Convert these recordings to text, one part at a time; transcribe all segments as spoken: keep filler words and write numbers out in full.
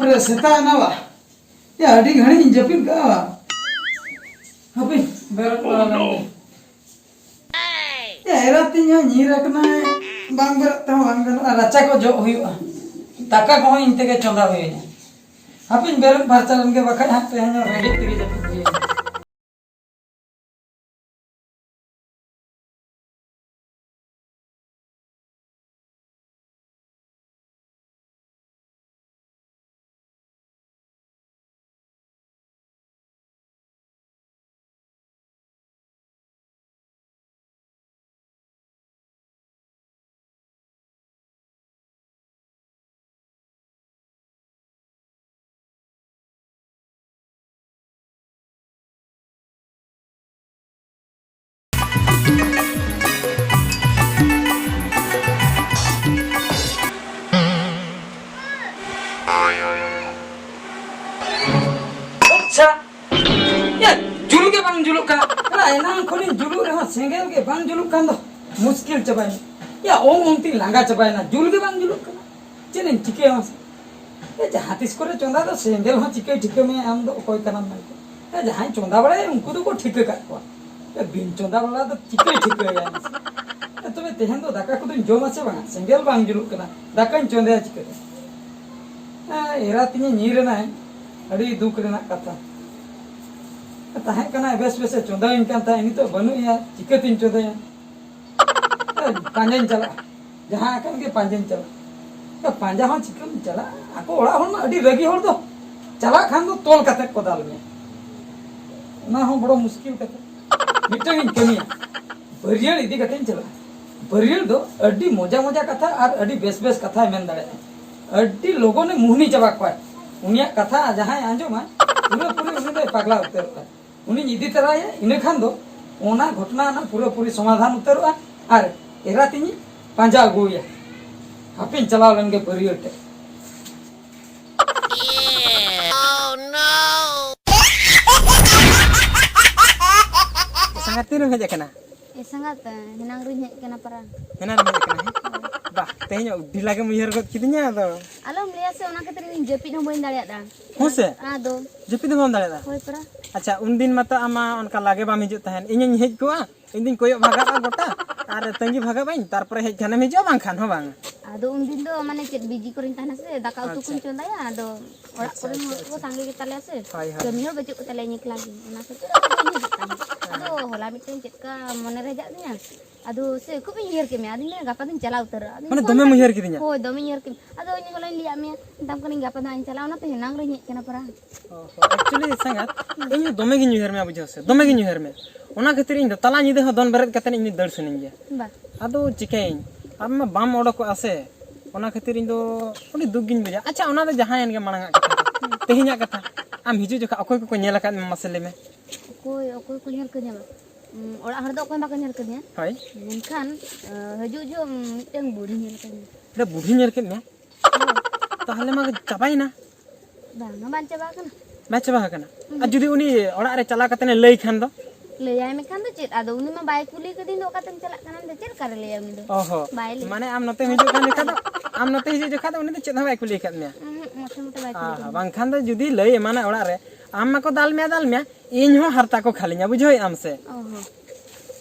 ᱨᱮ ᱥᱮᱛᱟᱜ ᱮᱱᱟ ᱵᱟ? ᱭᱟ, ᱟᱹᱰᱤ ᱜᱷᱟᱹᱲᱤᱡ ᱤᱧ ᱡᱟᱹᱯᱤᱫ ᱠᱟᱜᱼᱟ ᱵᱟ᱾ ᱦᱟᱯᱮ, ᱵᱮᱨᱮᱫ ᱵᱟᱲᱟ ᱞᱮᱱ ᱜᱮ᱾ ᱭᱟ, ᱮᱨᱟ ᱛᱤᱧ ᱦᱚᱸ ᱧᱤᱨ ᱟᱠᱟᱱᱟᱭ᱾ ᱵᱟᱝ ᱵᱮᱨᱮᱫ ᱛᱮᱦᱚᱸ ᱵᱟᱝ ᱜᱟᱱᱚᱜᱼᱟ, ᱨᱟᱪᱟ ᱠᱚ ᱡᱚᱜ ᱦᱩᱭᱩᱜᱼᱟ᱾ ᱫᱟᱠᱟ ᱠᱚᱦᱚᱸ ᱤᱧ ᱛᱮᱜᱮ ᱪᱚᱸᱫᱟ ᱦᱩᱭᱟᱹᱧᱟ᱾ ᱦᱟᱯᱮᱧ ᱵᱮᱨᱮᱫ ᱯᱷᱟᱨᱪᱟ ᱞᱮᱱ ᱜᱮ, ᱵᱟᱠᱷᱟᱡ ᱦᱟᱸᱜ ᱛᱮᱦᱮᱧ ᱦᱚᱸ ᱨᱮᱸᱜᱮᱡ ᱛᱮᱜᱮ ᱡᱟᱹᱯᱤᱫ ᱦᱩᱭᱟᱹᱧᱟ᱾ ᱟᱪᱪᱷᱟ᱾ ᱭᱟ, ᱡᱩᱞ ᱜᱮ ᱵᱟᱝ ᱡᱩᱞᱩᱜ ᱠᱟᱱᱟ᱾ ᱮᱱᱟ, ᱮᱱᱟᱝ ᱠᱷᱚᱱᱤᱧ ᱡᱩᱞᱩᱜ ᱨᱮᱦᱚᱸ ᱥᱮᱸᱜᱮᱞ ᱜᱮ ᱵᱟᱝ ᱡᱩᱞᱩᱜ ᱠᱟᱱ ᱫᱚ᱾ ᱢᱩᱥᱠᱤᱞ ᱪᱟᱵᱟᱭᱮᱱᱟ᱾ ᱭᱟ, ᱚᱝ ᱚᱝ ᱛᱤᱧ ᱞᱟᱸᱜᱟ ᱪᱟᱵᱟᱭᱮᱱᱟ, ᱡᱩᱞ ᱜᱮ ᱵᱟᱝ ᱡᱩᱞᱩᱜ ᱠᱟᱱᱟ᱾ ᱪᱮᱫ ᱮᱢ ᱪᱤᱠᱟᱹᱭᱟ ᱢᱟᱥᱮ? ᱮ, ᱡᱟᱦᱟᱸ ᱛᱤᱥ ᱠᱚᱨᱮ ᱪᱚᱸᱫᱟ ᱫᱚ ᱥᱮᱸᱜᱮᱞ ᱦᱚᱸ ᱪᱤᱠᱟᱹᱭ ᱴᱷᱤᱠᱟᱹ ᱢᱮᱭᱟ ᱟᱢ ᱫᱚ ᱚᱠᱚᱭ ᱠᱟᱱᱟᱢ ᱢᱮᱱᱛᱮ᱾ ᱮ, ᱡᱟᱦᱟᱸᱭ ᱪᱚᱸᱫᱟ ᱵᱟᱲᱟᱭᱟ ᱩᱱᱠᱩ ᱫᱚᱠᱚ ᱴᱷᱤᱠᱟᱹ ᱠᱟᱜ ᱠᱚᱣᱟ᱾ ᱮ, ᱵᱤᱱ ᱪᱚᱸᱫᱟ ᱵᱟᱲᱟ ᱫᱚ ᱪᱤᱠᱟᱹᱭ ᱴᱷᱤᱠᱟᱹᱭᱟ ᱢᱟᱥᱮ? ᱮ, ᱛᱚᱵᱮ ᱛᱮᱦᱮᱧ ᱫᱚ ᱫᱟᱠᱟ ᱠᱚᱫᱚᱧ ᱡᱚᱢᱟ ᱥᱮ ᱵᱟᱝᱟ? ᱥᱮᱸᱜᱮᱞ ᱵᱟᱝ ᱡᱩᱞᱩᱜ ᱠᱟᱱᱟ, ᱫᱟᱠᱟᱧ ᱪᱚᱸᱫᱟᱭᱟ ᱪᱤᱠᱟᱹᱛᱮ? ᱮ, ᱮᱨᱟ ᱛᱤᱧᱮ ᱧᱤᱨ ᱮᱱᱟᱭ, ᱟᱹᱰᱤ ᱫᱩᱠ ᱨᱮᱱᱟᱜ ᱠᱟᱛᱷᱟ᱾ ᱛᱟᱦᱮᱸ ᱠᱟᱱᱟᱭ ᱵᱮᱥ ᱵᱮᱥᱮ ᱪᱚᱸᱫᱟᱭᱟᱹᱧ ᱠᱟᱱ ᱛᱟᱦᱮᱸᱫ, ᱱᱤᱛᱚᱜ ᱵᱟᱹᱱᱩᱜ ᱮᱭᱟ, ᱪᱤᱠᱟᱹᱛᱤᱧ ᱪᱚᱸᱫᱟᱭᱟ? ᱮ, ᱯᱟᱸᱡᱟᱧ ᱪᱟᱞᱟᱜᱼᱟ, ᱡᱟᱦᱟᱸ ᱟᱠᱟᱱ ᱜᱮ ᱯᱟᱸᱡᱟᱧ ᱪᱟᱞᱟᱜᱼᱟ᱾ ᱮ, ᱯᱟᱸᱡᱟ ᱦᱚᱸ ᱪᱤᱠᱟᱹᱢ ᱪᱟᱞᱟᱜᱼᱟ? ᱟᱠᱚ ᱚᱲᱟᱜ ᱦᱚᱲ ᱢᱟ ᱟᱹᱰᱤ ᱨᱟᱹᱜᱤ ᱦᱚᱲ ᱫᱚ, ᱪᱟᱞᱟᱜ ᱠᱷᱟᱱ ᱫᱚ ᱛᱚᱞ ᱠᱟᱛᱮ ᱠᱚ ᱫᱟᱞ ᱢᱮᱭᱟ, ᱚᱱᱟ ᱦᱚᱸ ᱵᱚᱲᱚ ᱢᱩᱥᱠᱤᱞ ᱠᱟᱛᱷᱟ᱾ ᱢᱤᱫᱴᱟᱝ ᱤᱧ ᱠᱟᱹᱢᱤᱭᱟ, ᱵᱟᱹᱨᱭᱟᱹᱲ ᱤᱫᱤ ᱠᱟᱛᱮᱧ ᱪᱟᱞᱟᱜᱼᱟ᱾ ᱵᱟᱹᱨᱭᱟᱹᱲ ᱫᱚ ᱟᱹᱰᱤ ᱢᱚᱡᱟ ᱢᱚᱡᱟ ᱠᱟᱛᱷᱟ ᱟᱨ ᱟᱹᱰᱤ ᱵᱮᱥ ᱵᱮᱥ ᱠᱟᱛᱷᱟᱭ ᱢᱮᱱ ᱫᱟᱲᱮᱭᱟᱜᱼᱟ᱾ ᱟᱹᱰᱤ ᱞᱚᱜᱚᱱᱮ ᱢᱩᱦᱱᱤ ᱪᱟᱵᱟ ᱠᱚᱣᱟᱭ᱾ ᱩᱱᱤᱭᱟᱜ ᱠᱟᱛᱷᱟ ᱡᱟᱦᱟᱸᱭ ᱟᱸᱡᱚᱢᱟᱭ, ᱯᱩᱨᱟᱹᱯᱩᱨᱤ ᱩᱱᱤ ᱫᱚᱭ ᱯᱟᱜᱽᱞᱟ ᱩᱛᱟᱹᱨᱚᱜᱼᱟ᱾ ᱩᱱᱤᱧ ᱤᱫᱤ ᱛᱚᱨᱟᱭᱟ, ᱤᱱᱟᱹ ᱠᱷᱟᱱ ᱫᱚ ᱚᱱᱟ ᱜᱷᱚᱴᱚᱱᱟ ᱨᱮᱱᱟᱜ ᱯᱩᱨᱟᱹᱯᱩᱨᱤ ᱥᱚᱢᱟᱫᱷᱟᱱ ᱩᱛᱟᱹᱨᱚᱜᱼᱟ ᱟᱨ ᱮᱨᱟ ᱛᱤᱧᱤᱧ ᱯᱟᱸᱡᱟ ᱟᱹᱜᱩᱣᱟᱭᱟ᱾ ᱦᱟᱯᱮᱧ ᱪᱟᱞᱟᱣ ᱞᱮᱱ ᱜᱮ ᱵᱟᱹᱨᱭᱟᱹᱲ ᱛᱮ᱾ ᱥᱟᱸᱜᱟᱛ ᱛᱤᱱ ᱨᱮᱢ ᱦᱮᱡ ᱟᱠᱟᱱᱟ? ᱮ ᱥᱟᱸᱜᱟᱛ, ᱦᱮᱱᱟᱝ ᱨᱤᱧ ᱦᱮᱡ ᱟᱠᱟᱱᱟ ᱯᱟᱨᱟ᱾ ᱦᱮᱱᱟᱝ ᱨᱮᱢ ᱦᱮᱡ ᱟᱠᱟᱱᱟ, ᱦᱮᱸ? ᱵᱟᱦ, ᱛᱮᱦᱮᱧ ᱟᱹᱰᱤ ᱞᱟᱜᱮᱢ ᱩᱭᱦᱟᱹᱨ ᱜᱚᱫ ᱠᱤᱫᱤᱧᱟ ᱟᱫᱚ᱾ ᱟᱞᱚᱢ ᱞᱟᱹᱭᱟ ᱥᱮ, ᱚᱱᱟ ᱠᱷᱟᱹᱛᱤᱨ ᱤᱧ ᱡᱟᱹᱯᱤᱫ ᱦᱚᱸ ᱵᱟᱹᱧ ᱫᱟᱲᱮᱭᱟᱜᱼᱟ᱾ ᱦᱮᱸ ᱥᱮ? ᱟᱫᱚ ᱡᱟᱹᱯᱤᱫ ᱦᱚᱸ ᱵᱟᱢ ᱫᱟᱲᱮᱭᱟᱜᱼᱟ? ᱦᱳᱭ ᱯᱟᱨᱟ᱾ ᱟᱪᱪᱷᱟ, ᱩᱱᱫᱤᱱ ᱢᱟᱛᱚ ᱟᱢ ᱢᱟ ᱚᱱᱠᱟ ᱞᱟᱜᱮ ᱵᱟᱢ ᱦᱤᱡᱩᱜ ᱛᱟᱦᱮᱸᱫ᱾ ᱤᱧᱤᱧ ᱦᱮᱡ ᱠᱚᱜᱼᱟ, ᱤᱧ ᱫᱩᱧ ᱠᱚᱭᱚᱜ ᱵᱷᱟᱜᱟᱜᱼᱟ ᱜᱚᱴᱟ, ᱟᱨ ᱛᱟᱺᱜᱤ ᱵᱷᱟᱜᱟᱜ ᱟᱹᱧ, ᱛᱟᱨᱯᱚᱨᱮ ᱦᱮᱡ ᱠᱷᱟᱱᱮᱢ ᱦᱤᱡᱩᱜᱼᱟ, ᱵᱟᱝᱠᱷᱟᱱ ᱦᱚᱸ ᱵᱟᱝ᱾ ᱟᱫᱚ ᱩᱱᱫᱤᱱ ᱫᱚ ᱢᱟᱱᱮ ᱪᱮᱫ ᱵᱤᱡᱤ ᱠᱚᱨᱮᱧ ᱛᱟᱦᱮᱱᱟ ᱥᱮ, ᱫᱟᱠᱟ ᱩᱛᱩ ᱠᱚᱧ ᱟᱪᱪᱷᱟ᱾ ᱪᱚᱸᱫᱟᱭᱟ, ᱟᱫᱚ ᱚᱲᱟᱜ ᱟᱪᱪᱷᱟ, ᱠᱚᱨᱮᱱ ᱟᱪᱪᱷᱟ, ᱦᱚᱲ ᱠᱚ ᱟᱪᱪᱷᱟ᱾ ᱥᱟᱸᱜᱮ ᱜᱮᱛᱟᱞᱮᱭᱟ ᱥᱮ, ᱦᱳᱭ, ᱦᱳᱭ᱾ ᱠᱟᱹᱢᱤ ᱦᱚᱲ ᱵᱟᱹᱪᱩᱜ ᱠᱚᱛᱟᱞᱮᱭᱟ, ᱤᱧ ᱮᱠᱞᱟ ᱜᱮ, ᱚᱱᱟ ᱠᱷᱟᱹᱛᱤᱨ ᱟᱫᱚ ᱵᱟᱹᱧ ᱦᱤᱡᱩᱜ ᱛᱟᱦᱮᱸᱫ᱾ ᱟᱫᱚ ᱦᱚᱞᱟ ᱢᱤᱫᱴᱮᱱ ᱪᱮᱫ ᱞᱮᱠᱟ ᱢᱚᱱᱮ ᱨᱮ ᱦᱮᱡ ᱟᱫᱤᱧᱟ, ᱟᱫᱚ ᱥᱮ ᱠᱷᱩᱵ ᱤᱧ ᱩᱭᱦᱟᱹᱨ ᱠᱮᱫ ᱢᱮᱭᱟ, ᱟᱫᱚᱧ ᱢᱮᱱᱟ ᱜᱟᱯᱟ ᱫᱚᱧ ᱪᱟᱞᱟᱣ ᱩᱛᱟᱹᱨᱚᱜᱼᱟ᱾ ᱟᱫᱚᱧ ᱢᱟᱱᱮ ᱯᱷᱳᱱ ᱫᱚᱢᱮᱢ ᱠᱟᱫᱟ᱾ ᱩᱭᱦᱟᱹᱨ ᱠᱤᱫᱤᱧᱟ? ᱦᱳᱭ, ᱫᱚᱢᱮᱧ ᱩᱭᱦᱟᱹᱨ ᱠᱮᱫ ᱢᱮᱭᱟ᱾ ᱟᱫᱚ ᱤᱧ ᱦᱚᱞᱟᱧ ᱞᱟᱹᱭᱟᱫ ᱢᱮᱭᱟ, ᱢᱮᱛᱟᱢ ᱠᱟᱹᱱᱟᱹᱧ ᱜᱟᱯᱟ ᱫᱚ ᱦᱟᱸᱜ ᱤᱧ ᱪᱟᱞᱟᱜᱼᱟ, ᱚᱱᱟᱛᱮ ᱦᱮᱱᱟᱝ ᱨᱤᱧ ᱦᱮᱡ ᱠᱟᱱᱟ ᱯᱟᱨᱟ᱾ ᱚ ᱦᱚᱸ, actually ᱥᱟᱸᱜᱟᱛ, ᱤᱧ ᱦᱚᱸ ᱫᱚᱢᱮ ᱜᱤᱧ ᱩᱭᱦᱟᱹᱨ ᱢᱮᱭᱟ, ᱵᱩᱡᱷᱟᱹᱣ ᱥᱮ, ᱫᱚᱢᱮ ᱜᱤᱧ ᱩᱭᱦᱟᱹᱨ ᱢᱮᱭᱟ᱾ ᱚᱱᱟ ᱠᱷᱟᱹᱛᱤᱨ ᱤᱧ ᱫᱚ ᱛᱟᱞᱟ ᱧᱤᱫᱟᱹ ᱦᱚᱸ ᱫᱚᱱ ᱵᱮᱨᱮᱫ ᱠᱟᱛᱮ ᱤᱧ ᱫᱟᱹᱲ ᱥᱟᱱᱟᱧ ᱜᱮᱭᱟ᱾ ᱵᱟ᱾ ᱟᱫᱚ ᱪᱤᱠᱟᱹᱭᱟᱹᱧ, ᱟᱢ ᱢᱟ ᱵᱟᱢ ᱚᱰᱚᱠᱚᱜᱼᱟ ᱥᱮ, ᱚᱱᱟ ᱠᱷᱟᱹᱛᱤᱨ ᱤᱧ ᱫᱚ ᱟᱹᱰᱤ ᱫᱩᱠ ᱜᱤᱧ ᱵᱩᱡᱟ᱾ ᱟᱪᱪᱷᱟ, ᱚᱱᱟ ᱫᱚ ᱡᱟᱦᱟᱸᱭᱮᱱ ᱜᱮ, ᱢᱟᱲᱟᱝ ᱟᱜ ᱠᱟᱛᱷᱟ ᱫᱚ᱾ ᱦᱩᱸ᱾ ᱛᱮᱦᱮᱧᱟᱜ ᱠᱟᱛᱷᱟ, ᱟᱢ ᱦᱤᱡᱩᱜ ᱡᱚᱠᱷᱟᱜ ᱚᱠᱚᱭ ᱠᱚᱠᱚ ᱧᱮᱞ ᱟᱠᱟᱫ ᱢᱮᱭᱟ, ᱢᱟᱥᱮ ᱞᱟᱹᱭ ᱢᱮ? ᱚᱠᱚᱭ, ᱚᱠᱚᱭ ᱠᱚ ᱧᱮᱞ ᱠᱟᱹᱧᱟ? ᱩᱸ, ᱚᱲᱟᱜ ᱦᱚᱲ ᱫᱚ ᱚᱠᱚᱭ ᱦᱚᱸ ᱵᱟᱠᱚ ᱧᱮᱞ ᱠᱟᱹᱫᱤᱧᱟ᱾ ᱦᱳᱭ᱾ ᱢᱮᱱᱠᱷᱟᱱ, ᱟᱸ, ᱦᱤᱡᱩᱜ ᱡᱚᱦᱚᱜ ᱢᱤᱫᱴᱟᱝ ᱵᱩᱲᱦᱤ ᱧᱮᱞ ᱠᱟᱹᱫᱤᱧᱟ᱾ ᱟᱫᱚ ᱵᱩᱲᱦᱤ ᱧᱮᱞ ᱠᱮᱫ ᱢᱮᱭᱟ? ᱦᱳᱭ᱾ ᱛᱟᱦᱚᱞᱮ ᱢᱟ ᱪᱟᱵᱟᱭᱮᱱᱟ᱾ ᱵᱟᱝᱟ, ᱵᱟᱝ ᱪᱟᱵᱟ ᱟᱠᱟᱱᱟ᱾ ᱵᱟᱭ ᱪᱟᱵᱟ ᱟᱠᱟᱱᱟ? ᱦᱩᱸ᱾ ᱟᱨ ᱡᱩᱫᱤ ᱩᱱᱤ ᱚᱲᱟᱜ ᱨᱮ ᱪᱟᱞᱟᱣ ᱠᱟᱛᱮ ᱮ ᱞᱟᱹᱭ ᱠᱷᱟᱱ ᱫᱚ? ᱞᱟᱹᱭᱟᱭ ᱢᱮᱠᱷᱟᱱ ᱫᱚ ᱪᱮᱫ? ᱟᱫᱚ ᱩᱱᱤ ᱢᱟ ᱵᱟᱭ ᱠᱩᱞᱤ ᱠᱟᱹᱫᱤᱧ ᱫᱚ, ᱚᱠᱟᱛᱮᱢ ᱪᱟᱞᱟᱜ ᱠᱟᱱᱟ? ᱟᱫᱚ ᱪᱮᱫ ᱞᱮᱠᱟᱨᱮ ᱞᱟᱹᱭᱟ ᱩᱱᱤ ᱫᱚ? ᱚ ᱦᱚᱸ᱾ ᱵᱟᱭ ᱞᱟᱹᱭᱟ᱾ ᱢᱟᱱᱮ ᱟᱢ ᱱᱚᱛᱮᱢ ᱦᱤᱡᱩᱜ ᱠᱷᱟᱱ ᱫᱚ ᱪᱮᱫ ᱦᱚᱸ ᱵᱟᱭ ᱠᱩᱞᱤ ᱟᱠᱟᱫ ᱢᱮᱭᱟ? ᱩᱸᱦᱩᱸ, ᱢᱚᱴᱷᱮ ᱢᱚᱴᱷᱮ ᱵᱟᱭ ᱠᱩᱞᱤ ᱟᱦᱟ, ᱠᱟᱹᱫᱤᱧᱟ᱾ ᱵᱟᱝᱠᱷᱟᱱ ᱫᱚ ᱡᱩᱫᱤ ᱞᱟᱹᱭ ᱮᱢᱟᱱᱟ ᱚᱲᱟᱜ ᱨᱮ, ᱟᱢ ᱢᱟᱠᱚ ᱫᱟᱞ ᱢᱮᱭᱟ, ᱫᱟᱞ ᱢᱮᱭᱟ, ᱤᱧ ᱦᱚᱸ ᱦᱟᱨᱛᱟ ᱠᱚ ᱠᱷᱟᱹᱞᱤᱧᱟ, ᱵᱩᱡᱷᱟᱹᱣᱮᱫ ᱟᱢ ᱥᱮ? ᱚ ᱦᱚᱸ᱾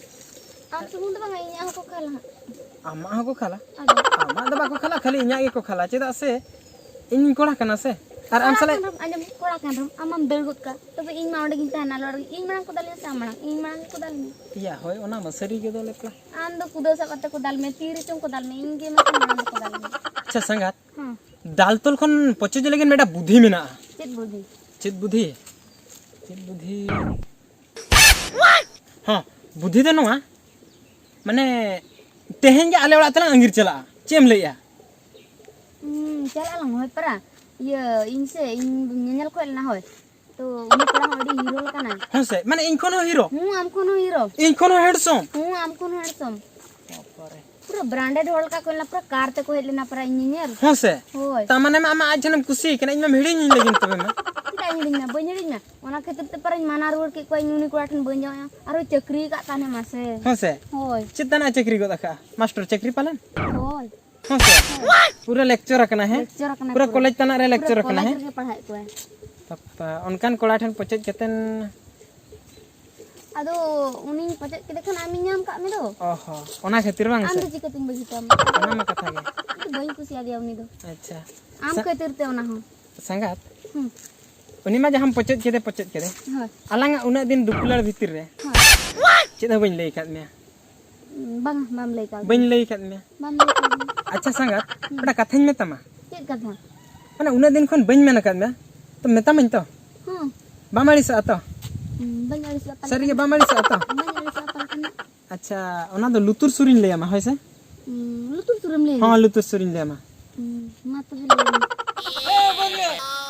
ᱟᱢ ᱥᱩᱢᱩᱝ ᱫᱚ ᱵᱟᱝᱟ, ᱤᱧᱟᱹᱜ ᱦᱚᱸᱠᱚ ᱠᱷᱟᱹᱞᱟ ᱦᱟᱸᱜ᱾ ᱟᱢᱟᱜ ᱦᱚᱸᱠᱚ ᱠᱷᱟᱹᱞᱟ? ᱟᱫᱚ? ᱟᱢᱟᱜ ᱫᱚ ᱵᱟᱠᱚ ᱠᱷᱟᱹᱞᱟ, ᱠᱷᱟᱹᱞᱤ ᱤᱧᱟᱹᱜ ᱜᱮᱠᱚ ᱠᱷᱟᱹᱞᱟ᱾ ᱪᱮᱫᱟᱜ ᱥᱮ ᱤᱧ ᱠᱚᱲᱟ ᱠᱟᱱᱟ ᱥᱮ᱾ ᱟᱨ ᱟᱢ ᱠᱚᱲᱟ ᱥᱟᱞᱟᱜ ᱠᱟᱱ ᱨᱮᱦᱚᱸᱢ, ᱟᱸᱡᱚᱢ ᱢᱮ, ᱠᱚᱲᱟ ᱠᱟᱱ ᱨᱮᱦᱚᱸᱢ, ᱟᱢ ᱢᱟᱢ ᱫᱟᱹᱲ ᱜᱚᱫ ᱠᱟᱜ᱾ ᱛᱚᱵᱮ ᱤᱧ ᱢᱟ ᱚᱸᱰᱮ ᱜᱤᱧ ᱛᱟᱦᱮᱱᱟ, ᱟᱞᱮ ᱚᱲᱟᱜ ᱨᱮ᱾ ᱤᱧ ᱢᱟᱲᱟᱝ ᱠᱚ ᱫᱟᱞᱤᱧᱟ ᱥᱮ ᱟᱢ ᱢᱟᱲᱟᱝ? ᱤᱧ ᱢᱟᱲᱟᱝ ᱜᱮᱠᱚ ᱫᱟᱞᱤᱧᱟ᱾ ᱤᱭᱟ, ᱦᱳᱭ, ᱚᱱᱟ ᱢᱟ ᱥᱟᱹᱨᱤ ᱜᱮ ᱫᱚ ᱞᱮᱯᱞᱟ᱾ ᱟᱢ ᱫᱚ ᱠᱩᱫᱟᱹᱣ ᱥᱟᱵ ᱠᱟᱛᱮ ᱠᱚ ᱫᱟᱞ ᱢᱮ, ᱛᱤ ᱨᱮᱪᱚᱝ ᱠᱚ ᱫᱟᱞ ᱢᱮ, ᱤᱧ ᱜᱮ ᱢᱟᱛᱚ ᱢᱟᱲᱟᱝ ᱫᱚᱠᱚ ᱫᱟᱞ ᱢᱮ᱾ ᱟᱪᱪᱷᱟ ᱥᱟᱸᱜᱟᱛ, ᱦᱮᱸ᱾ ᱫᱟᱞ ᱛᱚᱞ ᱠᱷᱚᱱ ᱯᱚᱪᱚᱡ ᱞᱟᱹᱜᱤᱫ ᱢᱤᱫᱴᱟᱝ ᱵᱩᱫᱷᱤ ᱢᱮᱱᱟᱜᱼᱟ᱾ ᱪᱮᱫ ᱵᱩᱫᱷᱤ? ᱪᱮᱫ ᱵᱩᱫᱷᱤ? ᱪᱮᱫ ᱵᱩᱫᱷᱤ? ᱦᱚᱸ, ᱵᱩᱫᱷᱤ ᱫᱚ ᱱᱚᱣᱟ, ᱢᱟᱱᱮ, ᱛᱮᱦᱮᱧ ᱜᱮ ᱟᱞᱮ ᱚᱲᱟᱜ ᱛᱮᱞᱟᱝ ᱟᱸᱜᱤᱨ ᱪᱟᱞᱟᱜᱼᱟ᱾ ᱪᱮᱫ ᱮᱢ ᱞᱟᱹᱭᱮᱜᱼᱟ? ᱦᱩᱸ, ᱪᱟᱞᱟᱜ ᱟᱞᱟᱝ, ᱦᱳᱭ ᱯᱟᱨᱟ᱾ ᱤᱭᱟᱹ, ᱤᱧ ᱥᱮ, ᱤᱧ ᱧᱮᱧᱮᱞ ᱠᱷᱚᱡ ᱞᱮᱱᱟ, ᱦᱳᱭ᱾ ᱛᱚ, ᱩᱱᱤ ᱠᱚᱲᱟ ᱦᱚᱸ ᱟᱹᱰᱤ ᱦᱤᱨᱳ ᱞᱮᱠᱟᱱᱟᱭ᱾ ᱦᱮᱸ ᱥᱮ? ᱢᱟᱱᱮ, ᱤᱧ ᱠᱷᱚᱱ ᱦᱚᱸ ᱦᱤᱨᱳ? ᱦᱩᱸ, ᱟᱢ ᱠᱷᱚᱱ ᱦᱚᱸ ᱦᱤᱨᱳ᱾ ᱤᱧ ᱠᱷᱚᱱ ᱦᱚᱸ ᱦᱮᱱᱰᱥᱚᱢ? ᱦᱩᱸ, ᱟᱢ ᱠᱷᱚᱱ ᱦᱚᱸ ᱦᱮᱱᱰᱥᱚᱢ᱾ ᱵᱟᱯᱨᱮ᱾ ᱯᱩᱨᱟᱹ branded ᱦᱚᱲ ᱞᱮᱠᱟ ᱠᱚ ᱦᱮᱡ ᱞᱮᱱᱟ, ᱯᱩᱨᱟᱹ ᱠᱟᱨ ᱛᱮᱠᱚ ᱦᱮᱡ ᱞᱮᱱᱟ, ᱯᱩᱨᱟᱹ ᱤᱧ ᱧᱮᱧᱮᱞ᱾ ᱦᱮᱸ ᱥᱮ? ᱦᱳᱭ᱾ ᱛᱟ ᱢᱟᱱᱮ ᱢᱟ ᱟᱢᱟᱜ ᱟᱡ ᱡᱟᱱᱟᱢ ᱠᱩᱥᱤ ᱠᱟᱱᱟ, ᱤᱧ ᱢᱟ ᱦᱤᱲᱤᱧ ᱤᱧ ᱞᱟᱹᱜᱤᱫ ᱛᱚᱵᱮ ᱢᱟ᱾ ᱪᱮᱫᱟᱜ ᱤᱧ ᱦᱤᱲᱤᱧᱟ? ᱵᱟᱹᱧ ᱦᱤᱲᱤᱧᱟ᱾ ᱚᱱᱟ ᱠᱷᱟᱹᱛᱤᱨ ᱛᱮ ᱯᱟᱨᱟᱧ ᱢᱟᱱᱟ ᱨᱩᱣᱟᱹᱲ ᱠᱮᱫ ᱠᱚᱣᱟ, ᱤᱧ ᱩᱱᱤ ᱠᱚᱲᱟ ᱴᱷᱮᱱ ᱵᱟᱹᱧ ᱡᱟᱶᱟᱭᱚᱜᱼᱟ᱾ ᱟᱨᱦᱚᱸ ᱪᱟᱹᱠᱨᱤ ᱟᱠᱟᱫ ᱛᱟᱦᱮᱱᱟ, ᱢᱟᱥᱮ᱾ ᱦᱮᱸ ᱥᱮ? ᱦᱳᱭ᱾ ᱪᱮᱫ ᱛᱟᱱᱟᱜ ᱮ ᱪᱟᱹᱠᱨᱤ ᱜᱚᱫ ᱟᱠᱟᱫᱼᱟ? ᱢᱟᱥᱴᱟᱨ ᱪᱟᱹᱠᱨᱤ ᱯᱟᱞᱮᱱ? ᱦᱳᱭ᱾ ᱦᱮᱸ ᱥᱮ? ᱯᱩᱨᱟᱹ lecture ᱟᱠᱟᱱᱟ, ᱦᱮᱸ? Lecture ᱟᱠᱟᱱᱟ ᱯᱩᱨᱟᱹ ᱯᱩᱨᱟᱹ᱾ College ᱛᱟᱱᱟᱜ ᱨᱮ ᱯᱩᱨᱟᱹ lecture ᱟᱠᱟᱱᱟ, college ᱦᱮᱸ? ᱨᱮᱜᱮ ᱯᱟᱲᱦᱟᱣᱮᱫ ᱠᱚᱣᱟᱭ᱾ ᱵᱟᱯᱟ, ᱚᱱᱠᱟᱱ ᱠᱚᱲᱟ ᱴᱷᱮᱱ ᱯᱚᱪᱚᱡ ᱠᱟᱛᱮᱱ᱾ ᱟᱫᱚ ᱩᱱᱤᱧ ᱯᱚᱪᱚᱡ ᱠᱮᱫᱮ ᱠᱷᱟᱱ ᱟᱢᱤᱧ ᱧᱟᱢ ᱠᱟᱜ ᱢᱮ ᱫᱚ᱾ ᱚ ᱦᱚᱸ, ᱚᱱᱟ ᱠᱷᱟᱹᱛᱤᱨ ᱵᱟᱝ ᱟᱢ ᱥᱮ? ᱫᱚ ᱪᱤᱠᱟᱹᱛᱤᱧ ᱵᱟᱹᱜᱤ ᱠᱟᱢᱟ? ᱚᱱᱟ ᱢᱟ ᱠᱟᱛᱷᱟ ᱜᱮ᱾ ᱤᱧ ᱫᱚ ᱵᱟᱹᱧ ᱠᱩᱥᱤᱭᱟᱫᱮᱭᱟ ᱩᱱᱤ ᱫᱚ᱾ ᱟᱪᱪᱷᱟ᱾ ᱟᱢ ᱥᱟ- ᱠᱷᱟᱹᱛᱤᱨ ᱛᱮ ᱚᱱᱟ ᱦᱚᱸ᱾ ᱥᱟᱸᱜᱟᱛ, ᱦᱩᱸ᱾ ᱩᱱᱤ ᱢᱟ ᱡᱟᱦᱟᱸᱢ ᱯᱚᱪᱚᱡ ᱠᱮᱫᱮ, ᱯᱚᱪᱚᱡ ᱠᱮᱫᱮ᱾ ᱦᱳᱭ᱾ ᱟᱞᱟᱝᱟᱜ ᱩᱱᱟᱹᱜ ᱫᱤᱱ ᱫᱩᱯᱞᱟᱹᱲ ᱵᱷᱤᱛᱤᱨ ᱨᱮ ᱦᱳᱭ᱾ ᱪᱮᱫ ᱦᱚᱸ ᱵᱟᱹᱧ ᱞᱟᱹᱭ ᱟᱠᱟᱫ ᱢᱮᱭᱟ᱾ ᱵᱟᱝ, ᱵᱟᱢ ᱞᱟᱹᱭ ᱠᱟᱣᱫᱤᱧᱟ᱾ ᱵᱟᱹᱧ ᱞᱟᱹᱭ ᱟᱠᱟᱫ ᱢᱮᱭᱟ᱾ ᱵᱟᱢ ᱞᱟᱹᱭ ᱠᱟᱣᱫᱤᱧᱟ᱾ ᱟᱪᱪᱷᱟ ᱥᱟᱸᱜᱟᱛ, ᱦᱩᱸ᱾ ᱢᱤᱫᱴᱟᱝ ᱠᱟᱛᱷᱟᱧ ᱢᱮᱛᱟᱢᱟ᱾ ᱪᱮᱫ ᱠᱟᱛᱷᱟ? ᱢᱟᱱᱮ ᱩᱱᱟᱹᱜ ᱫᱤᱱ ᱠᱷᱚᱱ ᱵᱟᱹᱧ ᱢᱮᱱ ᱟᱠᱟᱫ ᱢᱮᱭᱟ, ᱛᱚ ᱢᱮᱛᱟᱢᱟᱹᱧ ᱛᱚ? ᱦᱩᱸ᱾ ᱵᱟᱢ ᱟᱹᱲᱤᱥᱚᱜᱼᱟ ᱛᱚ? ᱦᱩᱸ, ᱵᱟᱹᱧ ᱟᱹᱲᱤᱥᱚᱜᱼᱟ ᱯᱟᱞᱮ ᱥᱟᱹᱨᱤᱜᱮ ᱠᱷᱟᱱ᱾ ᱵᱟᱢ ᱟᱹᱲᱤᱥᱚᱜᱼᱟ ᱛᱚ? ᱵᱟᱹᱧ ᱟᱹᱲᱤᱥᱚᱜᱼᱟ ᱯᱟᱞᱮ ᱠᱷᱟᱱ᱾ ᱟᱪᱪᱷᱟ, ᱚᱱᱟ ᱫᱚ ᱞᱩᱛᱩᱨ ᱥᱩᱨᱤᱧ ᱞᱟᱹᱭᱟᱢᱟ, ᱦᱳᱭ ᱥᱮ? ᱦᱩᱸ, ᱞᱩᱛᱩᱨ ᱥᱩᱨᱮᱢ ᱞᱟᱹᱭ ᱦᱚᱸ, ᱟᱹᱧᱟ? ᱞᱩᱛᱩᱨ ᱥᱩᱨᱤᱧ ᱞᱟᱹᱭᱟᱢᱟ᱾ ᱦᱩᱸ, ᱢᱟ ᱛᱚᱵᱮ ᱞᱟᱹᱭ ᱢᱮ᱾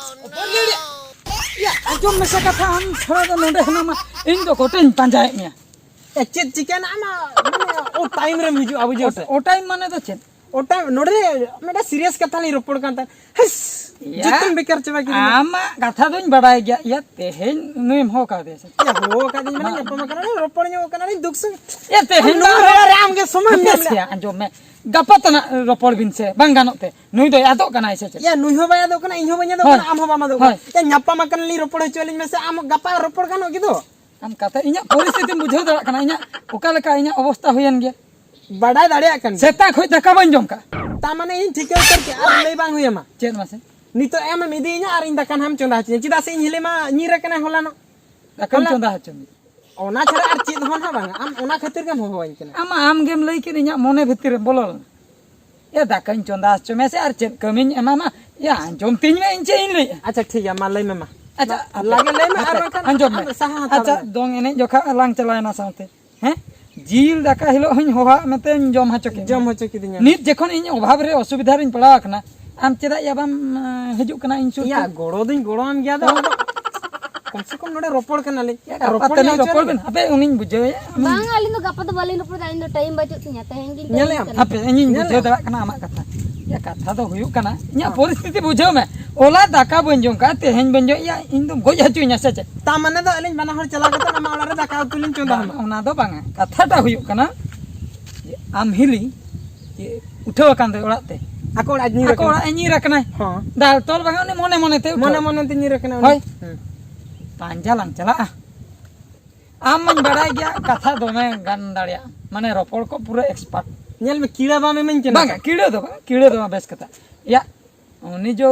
ᱭᱟ, ᱟᱸᱡᱚᱢ ᱢᱮᱥᱮ ᱠᱟᱛᱷᱟ, ᱟᱢ ᱪᱷᱟᱲᱟ ᱫᱚ ᱱᱚᱰᱮ ᱦᱮᱱᱟᱢᱟ, ᱤᱧ ᱫᱚ ᱜᱚᱴᱟᱧ ᱯᱟᱸᱡᱟᱭᱮᱫ ᱢᱮᱭᱟ᱾ ᱮ, ᱪᱮᱫ ᱪᱤᱠᱟᱹᱭᱮᱱᱟ? ᱟᱢᱟᱜ, ᱢᱟᱱᱮ, ᱳ time ᱨᱮᱢ ᱦᱤᱡᱩᱜᱼᱟ, ᱵᱩᱡᱷᱟᱹᱣ ᱥᱮ? ᱳ time ᱢᱟᱱᱮ ᱫᱚ ᱪᱮᱫ? ᱳ time, ᱱᱚᱰᱮ ᱢᱤᱫᱴᱟᱝ serious ᱠᱟᱛᱷᱟ ᱞᱤᱧ ᱨᱚᱯᱚᱲ ᱠᱟᱱ ᱛᱟᱦᱮᱸᱫ᱾ ᱦᱟᱹᱥ, ᱭᱟ, ᱡᱚᱛᱚᱢ ᱵᱮᱠᱟᱨ ᱪᱟᱵᱟ ᱠᱮᱫᱤᱧᱟ᱾ ᱟᱢᱟᱜ ᱠᱟᱛᱷᱟ ᱫᱚᱧ ᱵᱟᱰᱟᱭ ᱜᱮᱭᱟ᱾ ᱭᱟ, ᱛᱮᱦᱮᱧ ᱱᱩᱭᱮᱢ ᱦᱚᱦᱚ ᱠᱟᱣᱫᱮᱭᱟ ᱥᱮ? ᱭᱟ, ᱦᱚᱦᱚ ᱠᱟᱫᱤᱧ ᱢᱟᱱᱮ ᱢᱟ᱾ ᱧᱟᱯᱟᱢ ᱟᱠᱟᱱᱟ, ᱨᱚᱯᱚᱲ ᱧᱚᱜ ᱠᱟᱱᱟ ᱞᱤᱧ ᱫᱩᱠ ᱥᱩᱠ᱾ ᱭᱟ, ᱛᱮᱦᱮᱧ ᱱᱚᱣᱟ ᱫᱚ ᱦᱚᱲ ᱨᱮ ᱟᱢ ᱜᱮ ᱥᱚᱢᱚᱭ ᱮᱢ ᱦᱟᱯᱮ ᱧᱟᱢ ᱥᱮ, ᱞᱮᱫᱟ᱾ ᱟᱸᱡᱚᱢ ᱢᱮ᱾ ᱜᱟᱯᱟ ᱛᱟᱱᱟᱜ ᱨᱚᱯᱚᱲ ᱵᱤᱱ ᱥᱮ, ᱵᱟᱝ ᱜᱟᱱᱚᱜ ᱛᱮ᱾ ᱱᱩᱭ ᱫᱚᱭ ᱟᱫᱚᱜ ᱠᱟᱱᱟᱭ ᱥᱮ ᱪᱮᱫ? ᱭᱟ, ᱱᱩᱭ ᱦᱚᱸ ᱵᱟᱭ ᱟᱫᱚᱜ ᱠᱟᱱᱟ, ᱤᱧ ᱦᱚᱸ ᱵᱟᱹᱧ ᱟᱫᱚᱜ ᱦᱳᱭ᱾ ᱠᱟᱱᱟ, ᱟᱢ ᱦᱚᱸ ᱵᱟᱢ ᱟᱫᱚᱜ ᱦᱳᱭ᱾ ᱠᱟᱱᱟ᱾ ᱭᱟ, ᱧᱟᱯᱟᱢ ᱟᱠᱟᱱᱟ ᱞᱤᱧ, ᱨᱚᱯᱚᱲ ᱦᱚᱪᱚ ᱟᱹᱞᱤᱧ ᱢᱮᱥᱮ, ᱟᱢ ᱜᱟᱯᱟ ᱨᱚᱯᱚᱲ ᱜᱟᱱᱚᱜ ᱜᱮ ᱫᱚ᱾ ᱟᱢ ᱠᱟᱛᱷᱟ, ᱤᱧᱟᱹᱜ ᱯᱚᱨᱤᱥᱛᱷᱤᱛᱤᱢ ᱵᱩᱡᱷᱟᱹᱣ ᱫᱟᱲᱮᱭᱟᱜ ᱠᱟᱱᱟ, ᱤᱧᱟᱹᱜ ᱚᱠᱟ ᱞᱮᱠᱟ ᱤᱧᱟᱹᱜ ᱚᱵᱚᱥᱛᱟ ᱦᱩᱭᱮᱱ ᱜᱮᱭᱟ᱾ ᱵᱟᱰᱟᱭ ᱫᱟᱲᱮᱭᱟᱜ ᱠᱟᱱ ᱜᱤᱭᱟᱹᱧ᱾ ᱥᱮᱛᱟᱜ ᱠᱷᱚᱡ ᱫᱟᱠᱟ ᱵᱟᱹᱧ ᱡᱚᱢ ᱠᱟᱜᱼᱟ᱾ ᱛᱟ ᱢᱟᱱᱮ ᱤᱧ ᱴᱷᱤᱠᱟᱹ ᱩᱛᱟᱹᱨ ᱠᱮᱜᱼᱟ, ᱟᱨ ᱞᱟᱹᱭ ᱵᱟᱝ ᱦᱩᱭ ᱟᱢᱟ᱾ ᱪᱮᱫ ᱢᱟᱥᱮ? ᱱᱤᱛᱚᱜ ᱮᱢ ᱮᱢ ᱤᱫᱤᱭᱤᱧᱟ ᱟᱨ ᱤᱧ ᱫᱟᱠᱟ ᱱᱟᱦᱟᱜ ᱮᱢ ᱪᱚᱸᱫᱟ ᱦᱚᱪᱚᱧᱟ᱾ ᱪᱮᱫᱟᱜ ᱥᱮ ᱤᱧ ᱦᱤᱞᱤ ᱢᱟ ᱧᱤᱨ ᱟᱠᱟᱱᱟ ᱦᱚᱞᱟᱱᱚᱜ᱾ ᱫᱟᱠᱟᱢ ᱦᱚᱞᱟ ᱪᱚᱸᱫᱟ ᱦᱚᱪᱚᱧᱟ᱾ ᱚᱱᱟ ᱪᱷᱟᱲᱟ ᱟᱨ ᱪᱮᱫ ᱦᱚᱸ ᱱᱟᱦᱟᱜ ᱵᱟᱝᱟ᱾ ᱟᱢ ᱚᱱᱟ ᱠᱷᱟᱹᱛᱤᱨ ᱜᱮᱢ ᱦᱚᱦᱚᱣᱟᱹᱧ ᱠᱟᱱᱟ᱾ ᱟᱢ, ᱟᱢ ᱜᱮᱢ ᱞᱟᱹᱭ ᱠᱮᱫ, ᱤᱧᱟᱹᱜ ᱢᱚᱱᱮ ᱵᱷᱤᱛᱤᱨ ᱨᱮ ᱵᱚᱞᱚ ᱞᱮᱱᱟ᱾ ᱮ, ᱫᱟᱠᱟᱧ ᱪᱚᱸᱫᱟ ᱦᱚᱪᱚ ᱢᱮᱭᱟ ᱥᱮ ᱟᱨ ᱪᱮᱫ ᱠᱟᱹᱢᱤᱧ ᱮᱢᱟᱢᱟ? ᱮ, ᱟᱸᱡᱚᱢ ᱛᱤᱧ ᱢᱮ, ᱤᱧ ᱪᱮᱫ ᱤᱧ ᱞᱟᱹᱭᱮᱜᱼᱟ᱾ ᱟᱪᱪᱷᱟ, ᱴᱷᱤᱠ ᱜᱮᱭᱟ, ᱢᱟ ᱞᱟᱹᱭ ᱢᱮ, ᱢᱟ᱾ ᱟᱪᱪᱷᱟ, ᱢᱟ, ᱦᱟᱯᱮ, ᱞᱟᱜᱮ ᱞᱟᱹᱭ ᱢᱮ, ᱟᱨ ᱦᱟᱯᱮ, ᱵᱟᱝᱠᱷᱟᱱ ᱟᱸᱡᱚᱢ ᱢᱮ᱾ ᱟᱢ ᱥᱟᱦᱟ ᱦᱟᱛᱟᱲ ᱟᱪᱪᱷᱟ, ᱢᱮ᱾ ᱫᱚᱝ ᱮᱱᱮᱡ ᱡᱚᱠᱷᱟ ᱞᱟᱝ ᱪᱟᱞᱟᱣᱮᱱᱟ ᱥᱟᱶᱛᱮ, ᱦᱮᱸ? ᱡᱤᱞ ᱫᱟᱠᱟ ᱦᱤᱞᱳᱜ ᱦᱚᱸᱧ ᱦᱚᱦᱚᱣᱟᱜ ᱢᱮᱛᱮᱧ ᱡᱚᱢ ᱦᱚᱪᱚ ᱠᱮᱫ ᱢᱮᱭᱟ᱾ ᱡᱚᱢ ᱦᱚᱪᱚ ᱠᱤᱫᱤᱧᱟ᱾ ᱱᱤᱛ ᱡᱚᱠᱷᱚᱱ ᱤᱧ ᱚᱵᱷᱟᱵᱽ ᱨᱮ ᱚᱥᱩᱵᱤᱫᱷᱟ ᱨᱤᱧ ᱯᱟᱲᱟᱣ ᱟᱠᱟᱱᱟ, ᱟᱢ ᱪᱮᱫᱟᱜ ᱭᱟ ᱵᱟᱢ, ᱮᱸ, ᱦᱤᱡᱩᱜ ᱠᱟᱱᱟ ᱤᱧ ᱥᱩᱨ ᱛᱮ? ᱭᱟ, ᱜᱚᱲᱚ ᱫᱩᱧ ᱜᱚᱲᱚᱣᱟᱢ ᱜᱮᱭᱟ, ᱟᱫᱚ ᱛᱚ? ᱟᱢ ᱫᱚ ᱠᱚᱢ ᱥᱮ ᱠᱚᱢ ᱱᱚᱰᱮ ᱨᱚᱯᱚᱲ ᱠᱟᱱᱟᱞᱤᱧ᱾ ᱭᱟ, ᱨᱚᱯᱚᱲ ᱜᱟᱯᱟ ᱛᱟᱞᱤᱧ ᱧᱚᱜ ᱦᱚᱪᱚ ᱨᱚᱯᱚᱲ ᱞᱤᱧ ᱵᱮᱱ᱾ ᱦᱟᱯᱮ, ᱩᱱᱤᱧ ᱵᱩᱡᱷᱟᱹᱣᱮᱭᱟ᱾ ᱵᱟᱝ, ᱟᱹᱞᱤᱧ ᱫᱚ ᱜᱟᱯᱟ ᱫᱚ ᱵᱟᱹᱞᱤᱧ ᱨᱚᱯᱚᱲ ᱫᱟ, ᱤᱧ ᱫᱚ time ᱵᱟᱹᱪᱩᱜ ᱛᱤᱧᱟ, ᱛᱮᱦᱮᱧ ᱜᱤᱧ ᱧᱮᱞᱮᱭᱟᱢ᱾ ᱠᱟᱹᱢᱤ ᱠᱟᱱᱟ᱾ ᱦᱟᱯᱮ, ᱤᱧᱤᱧ ᱧᱮᱞᱮᱭᱟᱢ᱾ ᱵᱩᱡᱷᱟᱹᱣ ᱫᱟᱲᱮᱭᱟᱜ ᱠᱟᱱᱟ ᱟᱢᱟᱜ ᱠᱟᱛᱷᱟ᱾ ᱭᱟ, ᱠᱟᱛᱷᱟ ᱫᱚ ᱦᱩᱭᱩᱜ ᱠᱟᱱᱟ, ᱤᱧᱟᱹᱜ ᱦᱚᱸ᱾ ᱯᱚᱨᱤᱥᱛᱷᱤᱛᱤ ᱵᱩᱡᱷᱟᱹᱣ ᱢᱮ᱾ ᱦᱚᱞᱟ ᱫᱟᱠᱟ ᱵᱟᱹᱧ ᱡᱚᱢ ᱠᱟᱜᱼᱟ, ᱛᱮᱦᱮᱧ ᱵᱟᱹᱧ ᱡᱚᱢ, ᱭᱟ, ᱤᱧ ᱫᱚᱢ ᱜᱚᱡ ᱦᱚᱪᱚᱧᱟ ᱥᱮ ᱪᱮᱫ? ᱛᱟ ᱢᱟᱱᱮ ᱫᱚ ᱟᱹᱞᱤᱧ ᱵᱟᱱᱟ ᱦᱚᱲ ᱪᱟᱞᱟᱣ ᱠᱟᱛᱮ ᱟᱢᱟᱜ ᱚᱲᱟᱜ ᱨᱮ ᱫᱟᱠᱟ ᱩᱛᱩ ᱞᱤᱧ ᱪᱚᱸᱫᱟ ᱵᱟᱝ, ᱟᱢᱟ᱾ ᱚᱱᱟ ᱫᱚ ᱵᱟᱝᱟ᱾ ᱠᱟᱛᱷᱟᱴᱟᱜ ᱦᱩᱭᱩᱜ ᱠᱟᱱᱟ ᱡᱮ ᱟᱢ ᱦᱤᱞᱤ ᱡᱮ ᱩᱴᱷᱟᱹᱣ ᱟᱠᱟᱱ ᱫᱚᱭ ᱚᱲᱟᱜ ᱛᱮ᱾ ᱟᱠᱚ ᱚᱲᱟᱜ ᱧᱤᱨ ᱟᱠᱚ ᱟᱠᱟᱱᱟ᱾ ᱚᱲᱟᱜ ᱮ ᱧᱤᱨ ᱟᱠᱟᱱᱟᱭ᱾ ᱦᱚᱸ᱾ ᱫᱟᱞ ᱛᱚᱞ ᱵᱟᱝᱟ, ᱩᱱᱤ ᱢᱚᱱᱮ ᱢᱚᱱᱮ ᱛᱮ ᱩᱴᱷᱟᱹᱣ᱾ ᱢᱚᱱᱮ ᱢᱚᱱᱮ ᱛᱮ ᱧᱤᱨ ᱟᱠᱟᱱᱟ ᱩᱱᱤ᱾ ᱦᱳᱭ᱾ ᱦᱩᱸ᱾ ᱯᱟᱸᱡᱟ ᱞᱟᱝ ᱪᱟᱞᱟᱜᱼᱟ᱾ ᱟᱢ ᱢᱟᱧ ᱵᱟᱲᱟᱭ ᱜᱮᱭᱟ, ᱠᱟᱛᱷᱟ ᱫᱚᱢᱮ ᱜᱟᱱ ᱫᱟᱲᱮᱭᱟᱜᱼᱟ, ᱢᱟᱱᱮ ᱨᱚᱯᱚᱲ ᱠᱚ ᱯᱩᱨᱟᱹ expert᱾ ᱧᱮᱞ ᱢᱮ, ᱠᱤᱲᱟ ᱵᱟᱢ ᱮᱢᱟᱹᱧ ᱠᱟᱱᱟ᱾ ᱵᱟᱝᱟ, ᱠᱤᱲᱟ ᱫᱚ ᱵᱟᱝ, ᱠᱤᱲᱟ ᱫᱚ ᱵᱟᱝ, ᱵᱮᱥ ᱠᱟᱛᱷᱟ᱾ ᱭᱟ, ᱩᱱᱤ ᱡᱚ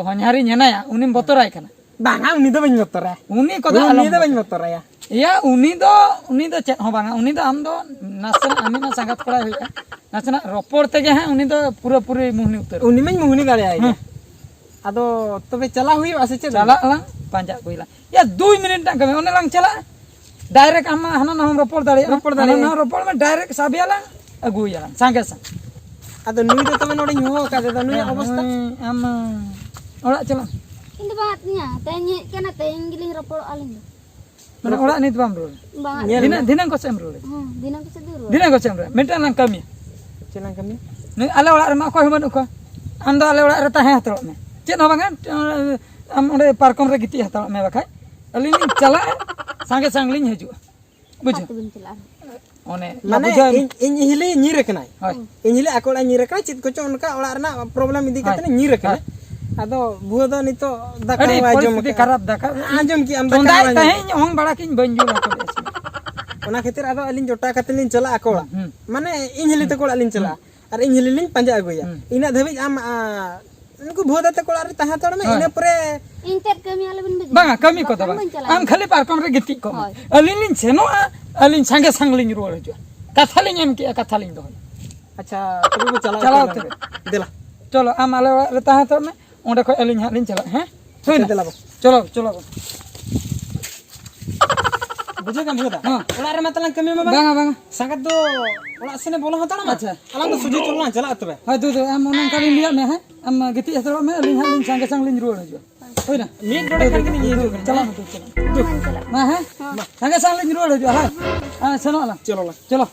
ᱦᱚᱧᱦᱟᱨᱤᱧ ᱦᱮᱱᱟᱭᱟ, ᱩᱱᱤᱢ ᱵᱚᱛᱚᱨᱟᱭ ᱠᱟᱱᱟ᱾ ᱵᱟᱝᱟ, ᱩᱱᱤ ᱫᱚ ᱵᱟᱹᱧ ᱵᱚᱛᱚᱨᱟ᱾ ᱩᱱᱤ ᱠᱚᱫᱚ ᱩᱱᱤ ᱟᱞᱚᱢ ᱫᱚ ᱵᱟᱹᱧ ᱵᱚᱛᱚᱨᱟ᱾ ᱵᱚᱛᱚᱨᱟᱭᱟ᱾ ᱭᱟ, ᱩᱱᱤ ᱫᱚ, ᱩᱱᱤ ᱫᱚ ᱪᱮᱫ ᱦᱚᱸ ᱵᱟᱝᱟ᱾ ᱩᱱᱤ ᱫᱚ ᱟᱢ ᱫᱚ ᱱᱟᱥᱮᱱᱟᱜ, ᱟᱢᱤᱡ ᱢᱟ ᱥᱟᱸᱜᱟᱛ ᱠᱚᱲᱟᱭ ᱦᱩᱭᱩᱜᱼᱟ, ᱱᱟᱥᱮᱱᱟᱜ ᱨᱚᱯᱚᱲ ᱛᱮᱜᱮ ᱦᱟᱸᱜ ᱩᱱᱤ ᱫᱚ ᱯᱩᱨᱟᱹᱯᱩᱨᱤ ᱢᱩᱦᱱᱤ ᱩᱛᱟᱹᱨᱚᱜᱼᱟ᱾ ᱩᱱᱤ ᱢᱟᱧ ᱢᱩᱦᱱᱤ ᱫᱟᱲᱮᱭᱟᱭ ᱜᱮᱭᱟ᱾ ᱦᱮᱸ᱾ ᱟᱫᱚ ᱛᱚᱵᱮ ᱪᱟᱞᱟᱣ ᱦᱩᱭᱩᱜᱼᱟ ᱥᱮ ᱪᱮᱫ? ᱪᱟᱞᱟᱜ ᱟᱞᱟᱝ, ᱯᱟᱸᱡᱟ ᱟᱹᱜᱩᱭᱟᱞᱟᱝ᱾ ᱭᱟ, ᱫᱩᱭ ᱢᱤᱱᱤᱴ ᱨᱮᱱᱟᱜ ᱠᱟᱹᱢᱤ, ᱚᱱᱮ ᱞᱟᱝ ᱪᱟᱞᱟᱜᱼᱟ᱾ Direct ᱟᱢ ᱢᱟ ᱦᱟᱱᱟ ᱱᱟᱣᱟᱢ ᱨᱚᱯᱚᱲ ᱫᱟᱲᱮᱭᱟᱜᱼᱟ᱾ ᱨᱚᱯᱚᱲ ᱦᱟᱱᱟ ᱫᱟᱲᱮᱭᱟᱜᱼᱟ᱾ ᱱᱟᱣᱟ ᱨᱚᱯᱚᱲ ᱢᱮ, direct ᱥᱟᱵᱮᱭᱟᱞᱟᱝ, ᱟᱹᱜᱩᱭᱟᱞᱟᱝ ᱥᱟᱸᱜᱮ ᱥᱟᱝ᱾ ᱟᱫᱚ ᱱᱩᱭ ᱫᱚ ᱛᱚᱵᱮ ᱱᱚᱰᱮᱧ ᱦᱚᱦᱚ ᱟᱠᱟᱫᱮ ᱫᱚ, ᱱᱩᱭᱟᱜ ᱦᱮᱸ, ᱚᱵᱚᱥᱛᱟ? ᱱᱩᱭ ᱟᱢ, ᱚᱲᱟᱜ ᱪᱟᱞᱟᱜ᱾ ᱤᱧ ᱫᱚ ᱵᱟᱝ ᱟᱹᱛᱤᱧᱟ, ᱛᱮᱦᱮᱧ ᱦᱮᱡ ᱠᱟᱱᱟ, ᱛᱮᱦᱮᱧ ᱜᱮᱞᱤᱧ ᱨᱚᱯᱚᱲᱚᱜᱼᱟ ᱟᱹᱞᱤᱧ ᱫᱚ᱾ ᱢᱟᱱᱮ ᱚᱲᱟᱜ ᱱᱤᱛ ᱵᱟᱢ ᱨᱩᱣᱟᱹᱲᱟ? ᱵᱟᱝ᱾ ᱧᱮᱞ ᱫᱷᱤᱱᱟᱹᱝ, ᱢᱮ᱾ ᱫᱷᱤᱱᱟᱹᱝ ᱠᱚᱥᱮᱫ ᱮᱢ ᱨᱩᱣᱟᱹᱲᱟ? ᱦᱮᱸ, ᱫᱷᱤᱱᱟᱹᱝ ᱠᱚᱥᱮᱫ ᱫᱚ ᱨᱩᱣᱟᱹᱲ᱾ ᱫᱷᱤᱱᱟᱹᱝ ᱠᱚᱥᱮᱫ ᱮᱢ ᱨᱩᱣᱟᱹᱲᱟ? ᱢᱤᱫᱴᱟᱝ ᱞᱟᱝ ᱠᱟᱹᱢᱤᱭᱟ᱾ ᱪᱮᱫ ᱞᱟᱝ ᱠᱟᱹᱢᱤᱭᱟ? ᱱᱩᱭ ᱟᱞᱮ ᱚᱲᱟᱜ ᱨᱮᱢᱟ ᱚᱠᱚᱭ ᱦᱚᱸ ᱵᱟᱹᱱᱩᱜ ᱠᱚᱣᱟ᱾ ᱟᱢ ᱫᱚ ᱟᱞᱮ ᱚᱲᱟᱜ ᱨᱮ ᱛᱟᱦᱮᱸ ᱦᱟᱛᱟᱲᱚᱜ ᱢᱮ᱾ ᱪᱮᱫ ᱦᱚᱸ ᱵᱟᱝᱟ, ᱟᱢ ᱚᱸᱰᱮ ᱯᱟᱨᱠᱚᱢ ᱨᱮ ᱜᱤᱛᱤᱡ ᱦᱟᱛᱟᱲᱚᱜ ᱢᱮ, ᱵᱟᱠᱷᱟᱡ ᱟᱹᱞᱤᱧ ᱞᱤᱧ ᱪᱟᱞᱟᱜᱼᱟ, ᱥᱟᱸᱜᱮ ᱥᱟᱝ ᱞᱤᱧ ᱦᱤᱡᱩᱜᱼᱟ᱾ ᱵᱩᱡᱷᱟᱹᱣ? ᱚᱠᱟ ᱛᱮᱵᱤᱱ ᱪᱟᱞᱟᱜᱼᱟ? ᱚᱱᱮ ᱢᱟᱱᱮ ᱵᱩᱡᱷᱟᱹᱣ ᱤᱧ, ᱤᱧ ᱦᱤᱞᱤ ᱧᱤᱨ ᱟᱠᱟᱱᱟᱭ᱾ ᱦᱳᱭ᱾ ᱤᱧ ᱦᱤᱞᱤ ᱟᱠᱚ ᱚᱲᱟᱜ ᱧᱤᱨ ᱟᱠᱟᱱᱟᱭ, ᱪᱮᱫ ᱠᱚᱪᱚ ᱚᱱᱠᱟ ᱚᱲᱟᱜ ᱨᱮᱱᱟᱜ problem ᱤᱫᱤ ᱠᱟᱛᱮ ᱦᱳᱭ᱾ ᱧᱤᱨ ᱟᱠᱟᱱᱟᱭ᱾ ᱦᱳᱭ᱾ ᱟᱫᱚ ᱵᱷᱩᱣᱟᱹ ᱫᱚ ᱱᱤᱛᱚᱜ ᱫᱟᱠᱟ ᱟᱹᱰᱤ ᱦᱚᱸ ᱟᱸᱡᱚᱢ ᱯᱚᱨᱤᱥᱛᱷᱤᱛᱤ ᱟᱠᱟᱫ᱾ ᱠᱷᱟᱨᱟᱯ, ᱫᱟᱠᱟ ᱟᱸᱡᱚᱢ ᱠᱮᱜ ᱟᱢ, ᱫᱟᱠᱟ ᱪᱚᱸᱫᱟᱭᱮᱫ ᱦᱚᱸ ᱟᱸᱡᱚᱢ ᱛᱟᱦᱮᱸᱧ, ᱠᱮᱜ ᱟᱢ᱾ ᱚᱝ ᱵᱟᱲᱟ ᱠᱤᱧ ᱵᱟᱹᱧ ᱡᱩᱞ ᱦᱚᱪᱚ ᱞᱮᱫᱼᱟ ᱥᱮ᱾ ᱚᱱᱟ ᱠᱷᱟᱹᱛᱤᱨ ᱟᱫᱚ ᱟᱹᱞᱤᱧ ᱡᱚᱴᱟ ᱠᱟᱛᱮ ᱞᱤᱧ ᱪᱟᱞᱟᱜᱼᱟ ᱟᱠᱚ ᱚᱲᱟᱜ᱾ ᱦᱩᱸ᱾ ᱢᱟᱱᱮ ᱤᱧ ᱦᱤᱞᱤ ᱛᱟᱠᱚ ᱚᱲᱟᱜ ᱞᱤᱧ ᱪᱟᱞᱟᱜᱼᱟ᱾ ᱦᱩᱸ᱾ ᱟᱨ ᱤᱧ ᱦᱤᱞᱤ ᱞᱤᱧ ᱯᱟᱸᱡᱟ ᱟᱹᱜᱩᱭᱟ᱾ ᱦᱩᱸ᱾ ᱤᱱᱟᱹᱜ ᱫᱷᱟᱹᱵᱤᱡ ᱟᱢ, ᱟ, ᱩᱱᱠᱩ ᱵᱷᱩᱣᱟᱹ ᱫᱟ ᱛᱟᱠᱚ ᱚᱲᱟᱜ ᱨᱮ ᱛᱟᱦᱮᱸ ᱦᱟᱛᱟᱲ ᱢᱮ, ᱦᱳᱭ᱾ ᱤᱱᱟᱹ ᱯᱚᱨᱮ ᱤᱧ ᱪᱮᱫ ᱠᱟᱹᱢᱤ ᱟᱞᱚᱵᱤᱱ ᱵᱩᱡᱷᱟᱹᱣᱟ᱾ ᱵᱟᱝᱟ, ᱠᱟᱹᱢᱤ ᱠᱚᱫᱚ ᱵᱟᱠᱷᱟᱱ ᱵᱟᱝ᱾ ᱵᱟᱹᱧ ᱪᱟᱞᱟᱜᱼᱟ᱾ ᱟᱢ ᱠᱷᱟᱹᱞᱤ ᱯᱟᱨᱠᱚᱢ ᱨᱮ ᱜᱤᱛᱤᱡ ᱠᱚᱜ ᱢᱮ᱾ ᱦᱳᱭ᱾ ᱟᱹᱞᱤᱧ ᱞᱤᱧ ᱥᱮᱱᱚᱜᱼᱟ, ᱟᱹᱞᱤᱧ ᱥᱟᱸᱜᱮ ᱥᱟᱝ ᱞᱤᱧ ᱨᱩᱣᱟᱹᱲ ᱦᱤᱡᱩᱜᱼᱟ᱾ ᱠᱟᱛᱷᱟ ᱞᱤᱧ ᱮᱢ ᱠᱮᱜᱼᱟ, ᱠᱟᱛᱷᱟ ᱞᱤᱧ ᱫᱚᱦᱚᱭᱟ᱾ ᱟᱪᱪᱷᱟ, ᱛᱚᱵᱮ ᱵᱚ ᱪᱟᱞᱟᱣ ᱪᱟᱞᱟᱣ ᱩᱛᱟᱹᱨ ᱞᱮᱱ ᱩᱛᱟᱹᱨ᱾ ᱜᱮ᱾ ᱫᱮᱞᱟ᱾ ᱪᱚᱞᱚ, ᱟᱢ ᱟᱞᱮ ᱚᱲᱟᱜ ᱨᱮ ᱛᱟᱦᱮᱸ ᱦᱟᱛᱟᱲ ᱢᱮ, ᱚᱸᱰᱮ ᱠᱷᱚᱡ ᱟᱹᱞᱤᱧ ᱦᱟᱸᱜ ᱞᱤᱧ ᱪᱟᱞᱟᱜᱼᱟ, ᱦᱮᱸ? ᱦᱩᱭᱱᱟ? ᱫᱮᱞᱟ ᱵᱚ᱾ ᱪᱚᱞᱚ, ᱪᱚᱞᱚ ᱵᱚ᱾ ᱵᱩᱡᱷᱟᱹᱣ ᱠᱮᱫᱟᱢ ᱵᱷᱩᱣᱟᱹ ᱫᱟ? ᱦᱮᱸ᱾ ᱚᱲᱟᱜ ᱨᱮᱢᱟ ᱛᱟᱞᱟᱝ ᱠᱟᱹᱢᱤ ᱢᱟ ᱵᱟᱝ᱾ ᱵᱟᱝᱟ, ᱵᱟᱝᱟ᱾ ᱥᱟᱸᱜᱟᱛ ᱫᱚ ᱚᱲᱟᱜ ᱥᱮᱱᱮ ᱵᱚᱞᱚ ᱦᱟᱛᱟᱲ ᱢᱟ᱾ ᱟᱪᱪᱷᱟ᱾ ᱟᱞᱟᱝ ᱫᱚ ᱥᱚᱡᱷᱮ ᱪᱚᱞᱚ ᱞᱟᱝ ᱪᱟᱞᱟᱜᱼᱟ ᱛᱚᱵᱮ᱾ ᱦᱳᱭ, ᱫᱩ, ᱫᱩ, ᱟᱢ ᱚᱱᱮ ᱚᱱᱠᱟ ᱞᱤᱧ ᱞᱟᱹᱭᱟᱫ ᱢᱮᱭᱟ, ᱦᱮᱸ? ᱟᱢ ᱜᱤᱛᱤᱡ ᱦᱟᱛᱟᱲᱚᱜ ᱢᱮ, ᱟᱹᱞᱤᱧ ᱦᱟᱸᱜ ᱞᱤᱧ ᱥᱟᱸᱜᱮ ᱥᱟᱝ ᱞᱤᱧ ᱨᱩᱣᱟᱹᱲ ᱦᱤᱡᱩᱜᱼᱟ᱾ ᱦᱩᱭᱱᱟ? ᱢᱤᱫ ᱰᱚᱸᱰᱮ ᱠᱷᱟᱱ ᱜᱮᱞᱤᱧ ᱦᱤᱡᱩᱜ ᱠᱟᱱᱟ᱾ ᱪᱟᱞᱟᱜ ᱢᱮ, ᱫᱩ, ᱪᱟᱞᱟᱜ ᱢᱮ᱾ ᱢᱟ, ᱦᱮᱸ? ᱢᱟ᱾ ᱥᱟᱸᱜᱮ ᱥᱟᱝ ᱞᱤᱧ ᱨᱩᱣᱟᱹᱲ ᱦᱤᱡᱩᱜᱼᱟ, ᱦᱳᱭ᱾ ᱦᱮᱸ, ᱥᱮᱱᱚᱜ ᱟᱞᱟᱝ᱾ ᱪᱚᱞᱚ ᱞᱟᱝ᱾ ᱪᱚᱞᱚ᱾